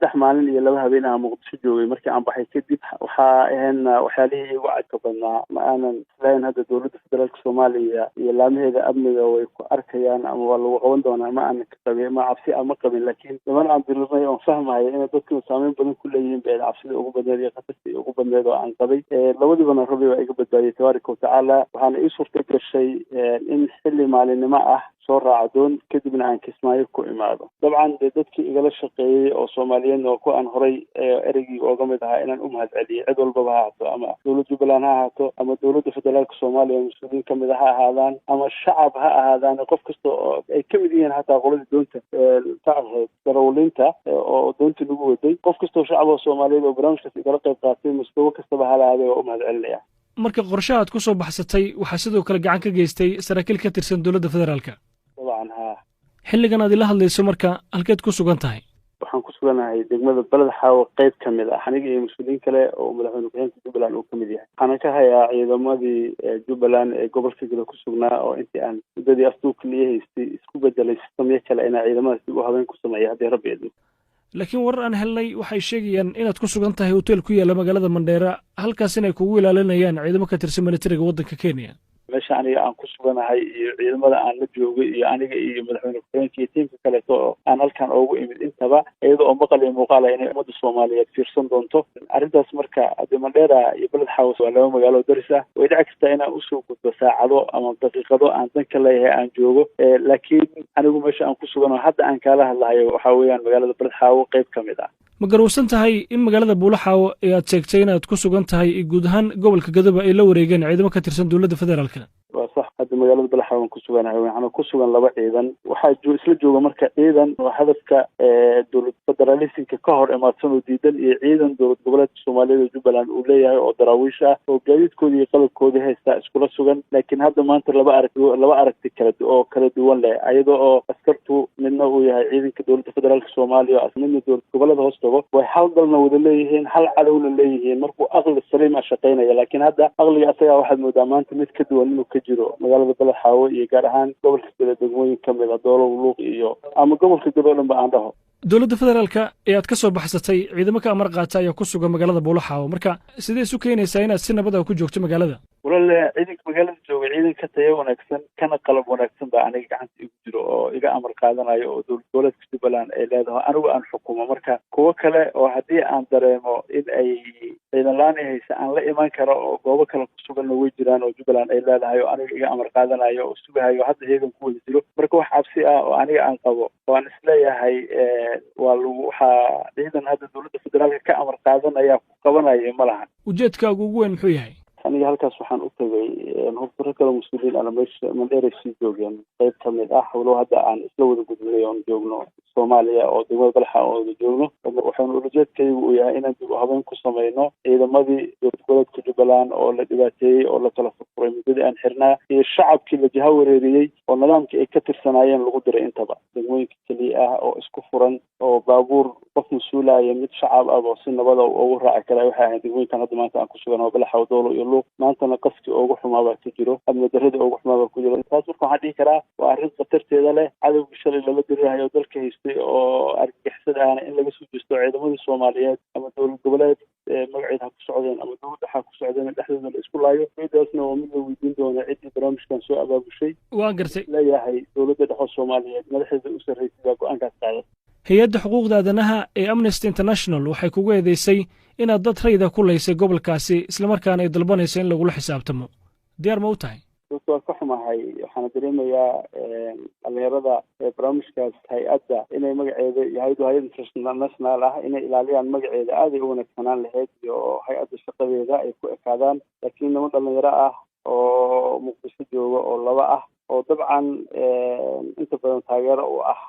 3 maalin iyo 2 habeen ah Muqdisho joogay. Markii aan baxay kadib, waxaa ahaydna waxyaalihii igu cadka badnaa. Ma aanan islahayn hadda Dowladda Federaalka Soomaaliya iyo laamaheeda amniga way ku arkayaan ama waa lagu qaban doonaa. Ma aanan ka qabin, ma cabsi ama qabin, laakiin niman aan dirirnay oon fahmayo inay dadkuna saameyn badan ku leeyihiin bay cabsida ugu badneed iyo khatartii ugu badneed oo aan qabay. Labadiibana Rabbi baa iga badbaadiyay, tabaaraka watacaala. Waxaana ii suurta gashay in xilli maalinimo ah soo raaco doon, kadibna aan Kismaayo ku imaado. Dabcan dee dadkii igala shaqeeyey oo Soomaaliyeedna waa kuwa aan horay ereygii ooga mid ahaa inaan u mahad celiyey, cid walbaba ha ahaato, ama dowlad Jubbaland ha ahaato, ama Dowladda Federaalka Soomaaliya mas-uuliyiin kamid a ha ahaadaan, ama shacab ha ahaadaan, qof kasta oo ay kamid yihiin, hataa qoladii doonta ka ahayd darawaliinta oo doonta nagu waday, qof kastoo shacab oo Soomaaliyeed oo barnaamijkaas igala qayb qaatay, mustawo kastaba ha lahaadee, waa u mahad celinaya. Marka qorshaha aad ku soo baxsatay waxaa sidoo kale gacan ka geystay saraakiil ka tirsan dowladda federaalka? Dabcan, haa. Xilligan aad ila hadlayso marka, halkeed ku sugan tahay? Waxaan ku suganahay degmada Beled Xaawo qeyb ka mid ah, aniga iyo mas-uuliyiin kale oo madaxweyne ku-xigeenka Jubbaland uu ka mid yahay. Waxaana ka hayaa ciidamadii Jubbaland ee gobolka Gado ku sugnaa oo intii aan muddadii afduubka liya haystay isku bedelay sistamyo kale, inaa ciidamadaas dib u habeyn ku sameeya haddii Rabbi idmo. Laakiin warar aan helnay waxay sheegayaan inaad ku sugan tahay hotel ku yaalla magaalada Mandheera, halkaas inay kugu ilaalinayaan ciidamo ka tirsan militariga waddanka Kenya. Meesha aniga aan ku suganahay iyo ciidamada aan la joogay iyo aniga iyo madaxweyne ku-xigeenka iyo tiimka kaleeto oo aan halkan oogu imid intaba, iyada oo maqal iyo muuqaala inay ummadda Soomaaliyeed fiirsan doonto arrintaas. Marka hadee Mandheera iyo Beled Xaawo waa laba magaalo oo daris ah, way dhici kartaa inaan usoo gudbo saacado ama daqiiqado aan dan ka leeyahay aan joogo, laakiin anigu meesha aan ku sugano hadda aan kaala hadlahayo waxaa weeyaan magaalada Beled Xaawo qeyb ka mid ah. Ma garowsan tahay in magaalada Buulaxaawo ee aad sheegtay inaad ku sugan tahay iyo guud ahaan gobolka Gadoba ay la wareegeen ciidamo ka tirsan dowladda federaalka? Waa sax. Hadda magaalada Balaxaawo aan ku suganahay waxaana ku sugan laba ciidan. Waxaa isla jooga marka ciidan oo hadafka dowlad federalismka ka hor imaadsan oo diidan, iyo ciidan dowlad goboleedka Soomaaliyeed oo Jubbaland uu leeyahay oo daraawiish ah oo gaadiidkoodii iyo qalabkoodii haystaa iskula sugan. Laakiin hadda maanta laba aragti kala oo kala duwan leh, ayada oo askartu midna uu yahay ciidanka Dowladda Federaalka Soomaaliya, midna dowlad goboleed hoos tago, way hal dalna wada leeyihiin, hal cadowna leeyihiin markuu aqli saliim ah shaqaynaya. Laakiin hadda aqliga asagaa waxaad moodaa maanta mid ka duwan inuu ka jiro magaalada Beled Xaawo iyo gaar ahaan gobolka Gado degmooyin ka mid a, Doolow, Luuq iyo ama gobolka Gado o dhan ba aan dhaho. Dowladda federaalka ee aad ka soo baxsatay ciidamo ka amar qaata ayaa ku sugan magaalada Buulaxaawo. Marka sidee isu keenaysaa inaad si nabad ah ku joogto magaalada? Walaale, ciidanka magaalada jooga ciidan ka tayo wanaagsan kana qalab wanaagsan baa aniga gacanta igu jiro oo iga amar qaadanayo oo dowlad goboleedka Jubbaland ay leedahay, anigu aan xukumo. Marka kuwo kale oo haddii aan dareemo in ay ciidan laan i haysa aan la iman karo oo goobo kale ku suganna way jiraan oo Jubbaland ay leedahay oo aniga iga amar qaadanayo oo sugahayo, hadda heegan ku wada jiro. Marka wax cabsi ah oo aniga aan qabo oo aan isleeyahay waa lagu waxaa ciidan hadda dowladda federaalka ka amar qaadanaya ku qabanaya, ma lahan. Ujeedkaagu ugu weyn muxuu yahay? Aniga halkaas waxaan u tagay hortaro kale mas-uuliyiin ana meesha Mandheeray sii joogeen qayb ka mid ah, walow hadda aan isla wada gudbinay oon joogno Soomaaliya oo degmada Balxa oon wada joogno. Waxaanu ulajeedkaygu uu yahay inaan dib u habeyn ku sameyno ciidamadii dowlad goboleedka Jubbaland oo la dhibaateeyey oo la kala furfuray muddadii aan xirnaa, iyo shacabkii la jaha wareeriyey oo nidaamkii ay ka tirsanaayeen lagu diray intaba. Degmooyinka keliya ah oo isku furan oo baabuur qof mas-uulaya mid shacab ah oo si nabada ugu raaci kara waxay ahayd degmooyinkan hadda maanta aan ku sugan oo Balaxaw, Doolo iyo Luuq. Maantana qaskii ugu xumaa baa ka jiro, amni darradii ugu xumaa baa ku jiro. Taas marka waxaan dhihi karaa waa arrin khatarteeda leh, cadowgii shalay lala dirirahayo dalka haystay oo argagixisada ahna in laga soo jeesto ciidamadii Soomaaliyeed, ama dowlad goboleed magaceeda ha ku socdeen ama dowladda ha ku socdeen, dhexdooda la isku laayo. Midaasna waa mid la weydiin doona ciddii barnaamijkan soo abaabushay. Waan gartay. Leeyahay dowladda dhexo Soomaaliyeed madaxdeeda u sarraysay baa go-aankaas qaaday. Hay-adda xuquuqda aadanaha ee Amnesty International waxay kugu eedeysay inaad dad rayida ku laysay gobolkaasi, islamarkaana ay dalbanayso in lagula xisaabtamo. Diyaar ma u tahay? Runta waan ka xumahay. Waxaana dareemayaa dhalinyarada barnaamijkaas hay-adda inay magaceeda iyo hay-addu hay-ad international ah inay ilaaliyaan magaceeda, aaday u wanaagsanaan lahayd, iyo hay-adda shaqadeeda ay ku ekaadaan. Laakiin niman dhalinyaro ah oo Muqdisho jooga oo laba ah oo dabcan inta badan taageero u ah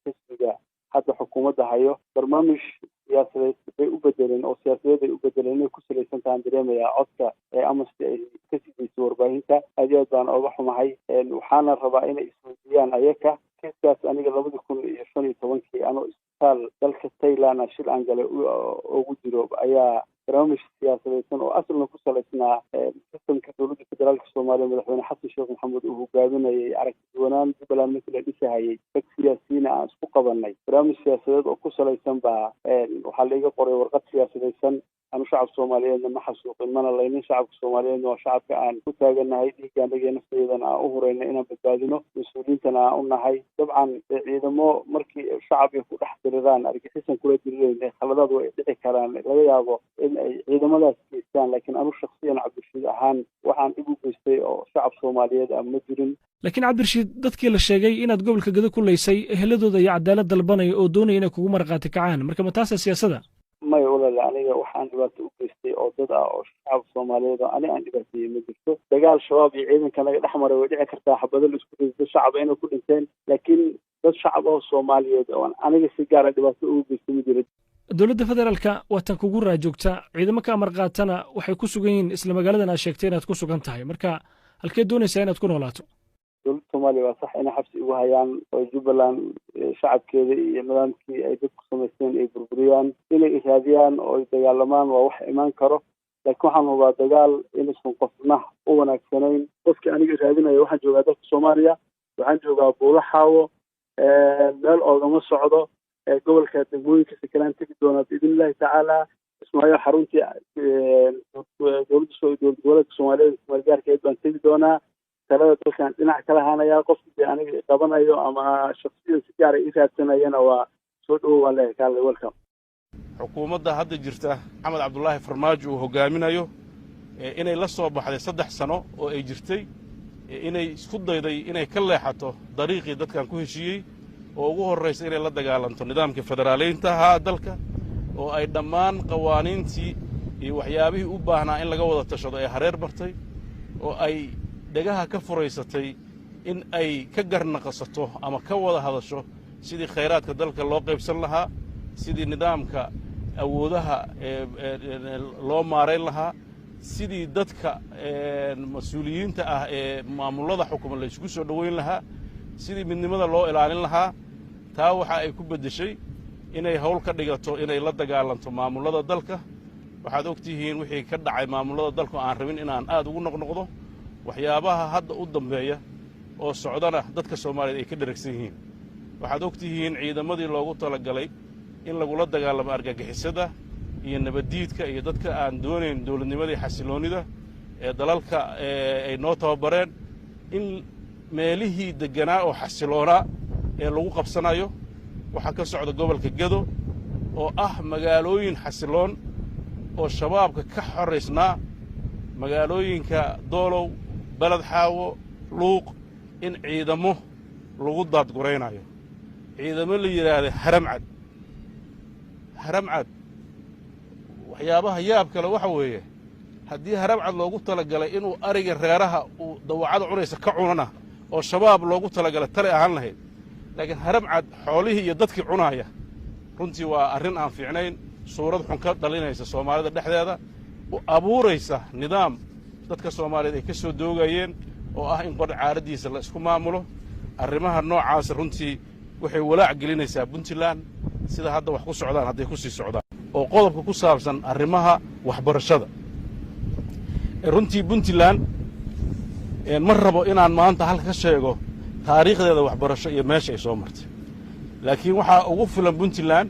xisbiga hadda xukuumadda hayo, barnaamij siyaasadeed bay u bedeleen oo siyaasadeed ay u bedeleen inay ku salaysan tahaan dareemayaa codka ee Amnesty ay ka sii warbaahinta. Aad iyo aad baan oga xumahay. Waxaana rabaa inay isweydiiyaan ayaka kiiskaas. Aniga 2015-kii anoo Isbitaal dalka Thailand a shil aan galay ugu jiro ayaa barnaamij siyaasadeysan oo asalna ku salaysnaa sistamka dowladda federaalka Soomaaliya, madaxweyne Xasan Sheekh Maxamuud uu hogaaminayay, aragti duwanaan Jubbaland markii la dhisahayay, rag siyaasiyiina aan isku qabanay, barnaamij siyaasadeed oo ku salaysan baa waxaa laiga qoray warqad siyaasadeysan. Anu shacabka Soomaaliyeedna ma xasuuqin mana laynin. Shacabka Soomaaliyeedna waa shacabka aan ku taaganahay, dhiiggaanaga nafteedana aan u hurayna inaan badbaadino, mas-uuliyiintana aan u nahay. Dabcan ciidamo markii shacab ay ku dhex diriraan, argaxisan kula dirirayna, khaladaad way dhici karaan, laga yaabo in ay ciidamadaas geystaan, laakiin anu shaksiyan Cabdirashiid ahaan waxaan dhib u geystay oo shacab Soomaaliyeed ah ma jirin. Laakiin Cabdirashiid, dadkii la sheegay inaad gobolka Gado ku laysay, eheladooda iyo cadaalad dalbanaya oo doonaya inay kugu marqaati kacaan, marka ma taasa siyaasadda? Maya walaale, aniga waxaan dhibaato u geystay oo dad ah oo shacabka Soomaaliyeed oo ani aan dhibaateeyey ma jirto. Dagaal Shabaab iyo ciidanka naga dhex maray way dhici kartaa, xabado la isku rido, shacaba inay ku dhinteen, laakiin dad shacab oo Soomaaliyeed oo aniga si gaara dhibaato ugu geystay ma jiro. Dowladda federaalka waatan kugu raajoogta, ciidamo ka amar qaatana waxay ku sugan yihiin isla magaaladan aad sheegtay inaad ku sugan tahay. Marka halkee doonaysaa inaad ku noolaato? Dowladda Soomaaliya waa sax inay xabsi igu hayaan oo Jubbaland shacabkeeda iyo nidaamkii ay dadku samaysteen ay burburiyaan, inay iraadiyaan oo ay dagaalamaan waa wax imaan karo, laakiin waxaan hubaa dagaal inuusan qofna u wanaagsanayn. Qofkii aniga iraadinaya, waxaan joogaa dalka Soomaaliya, waxaan joogaa Buulaxaawo, meel oogama socdo. Gobolka degmooyinkiisa kalaan tegi doonaa biidn Illahi tacaala. Ismaayo xaruntii dowladda dowlad goboleedka Soomaaliyeed kumaalgaarkeed baan tegi doonaa. Talada dalkan dhinac kala hanayaa. Qofkii aniga qabanayo ama shaksiyan si gaara ii raadsanayana waa soo dhawow waan leeyahay, kaale, welcome. Xukuumadda hadda jirta, Maxamed Cabdulaahi Farmaajo uu hoggaaminayo, inay la soo baxday 3 sano oo ay jirtay, inay isku dayday inay ka leexato dariiqii dadkan ku heshiiyey, oo ugu horraysa inay la dagaalanto nidaamkii federaaleynta ahaa dalka, oo ay dhammaan qawaaniintii iyo waxyaabihii u baahnaa in laga wada tashado ee hareer bartay, oo ay dhegaha ka furaysatay in ay ka garnaqasato ama ka wada hadasho sidii khayraadka dalka loo qaybsan lahaa, sidii nidaamka awoodaha loo maarayn lahaa, sidii dadka mas-uuliyiinta ah ee maamullada xukuma la isugu soo dhoweyn lahaa, sidii midnimada loo ilaalin lahaa. Taa waxa ay ku beddeshay inay hawl ka dhigato inay la dagaalanto maamullada dalka. Waxaad og tihiin wixii ka dhacay maamullada dalku, aan rabin inaan aad ugu noqnoqdo. Waxyaabaha hadda u dambeeya oo socdana dadka Soomaaliyeed ay ka dheragsan yihiin. Waxaad og tihiin ciidamadii loogu talagalay in lagula dagaalamo argagixisada iyo nabaddiidka iyo dadka aan doonayn dowladnimadii xasiloonnida ee dalalka ay noo tababareen, in meelihii degganaa oo xasiloonaa ee lagu qabsanayo. Waxaa ka socda gobolka Gedo oo ah magaalooyin xasiloon oo Shabaabka ka xoraysnaa, magaalooyinka Doolow, Beled Xaawo, Luuq, in ciidamo lagu daadguraynayo, ciidamo la yidhaahda Haramcad. Haramcad, waxyaabaha yaab kale waxa weeye, haddii Haramcad loogu talagalay inuu ariga reeraha uu dawacada cunaysa ka cunana oo Shabaab loogu talagalay, talay ahaan lahayd, laakiin Haramcad xoolihii iyo dadkii cunaaya, runtii waa arrin aan fiicnayn, suurad xun ka dhalinaysa Soomaalida dhexdeeda, u abuuraysa nidaam dadka Soomaaliyeed ay ka soo doogayeen oo ah in qor caaraddiisa la isku maamulo. Arrimaha noocaasa runtii waxay walaac gelinaysaa Puntland sida hadda wax ku socdaan hadday ku sii socdaan. Oo qodobka ku saabsan arrimaha waxbarashada, runtii Puntland ma rabo inaan maanta halka ka sheego taariikhdeeda waxbarasho iyo meesha ay soo martay, laakiin waxaa ugu filan Puntland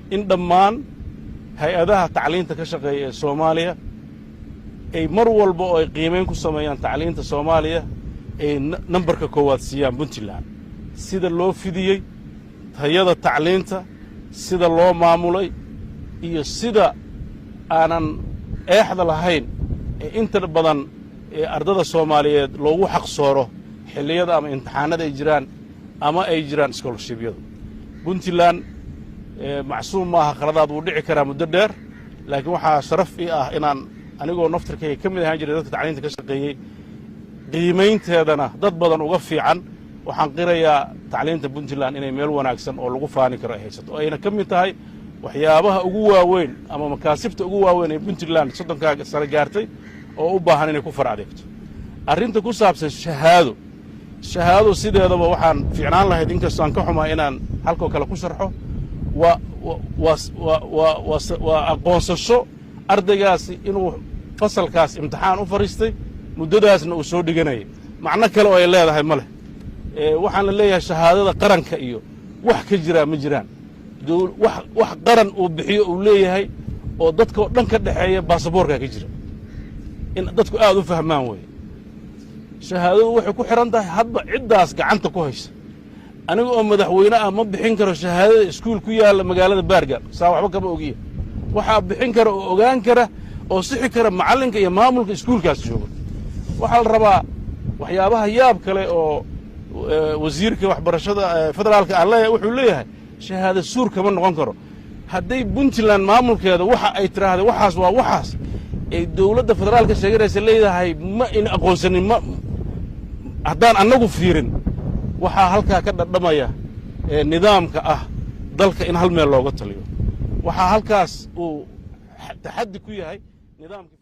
in dhammaan hay-adaha tacliinta ka shaqeeya ee Soomaaliya ay mar walba oo ay qiimayn ku sameeyaan tacliinta Soomaaliya ay nambarka koowaad siiyaan Puntland, sida loo fidiyey tayada tacliinta, sida loo maamulay iyo sida aanan eexda lahayn ee inta badan ee ardada Soomaaliyeed loogu xaqsooro xilliyada ama imtixaanada ay jiraan ama ay jiraan scholarshipyadu. Puntland macsuum maaha, khaladaad wuu dhici karaa muddo dheer, laakiin waxaa sharaf ii ah inaan anigoo naftirkayga ka mid ahaan jiray dadka tacliinta ka shaqeeyey, qiimaynteedana dad badan uga fiican, waxaan qirayaa tacliinta Puntland inay meel wanaagsan oo lagu faani karo ay haysato, oo ayna ka mid tahay waxyaabaha ugu waaweyn ama makaasibta ugu waaweyn ee Puntland 30-kaa sano gaartay oo u baahan inay ku far adeegto. Arrinta ku saabsan shahaado, shahaado sideedaba waxaan fiicnaan lahayd, inkastoo aan ka xumaa inaan halkoo kale ku sharxo. Waa aqoonsasho ardaygaasi inuu fasalkaas imtixaan u fadhiistay, muddadaasna uu soo dhiganayay. Macno kale oo ay leedahay ma leh. Waxaan la leeyahay shahaadada qaranka iyo wax ka jiraa ma jiraan. Wax qaran uu bixiyo uu leeyahay oo dadka oo dhan ka dhexeeya baasaboorkaa ka jira. In dadku aad u fahmaan weeye. Shahaadadu waxay ku xidhan tahay hadba ciddaas gacanta ku haysa. Aniga oo madaxweyne ah ma bixin karo shahaadada iskuul ku yaalla magaalada Baargaal, saa waxba kama ogiya. Waxaa bixin kara oo ogaan kara oo sixi kara macallinka iyo maamulka iskuulkaas jooga. Waxaa la rabaa waxyaabaha yaab kale oo wasiirka waxbarashada federaalka aan leeyahay, wuxuu leeyahay shahaado suur kama noqon karo. Hadday Puntland maamulkeeda waxa ay tidhaahda waxaas waa waxaas ay dowladda federaalka sheeganaysa leedahay, ma ina aqoonsanin, ma haddaan annagu fiirin, waxaa halkaa ka dhadhamaya nidaamka ah dalka in hal meel looga taliyo. Waxaa halkaas uu taxaddi ku yahay nidaamkii.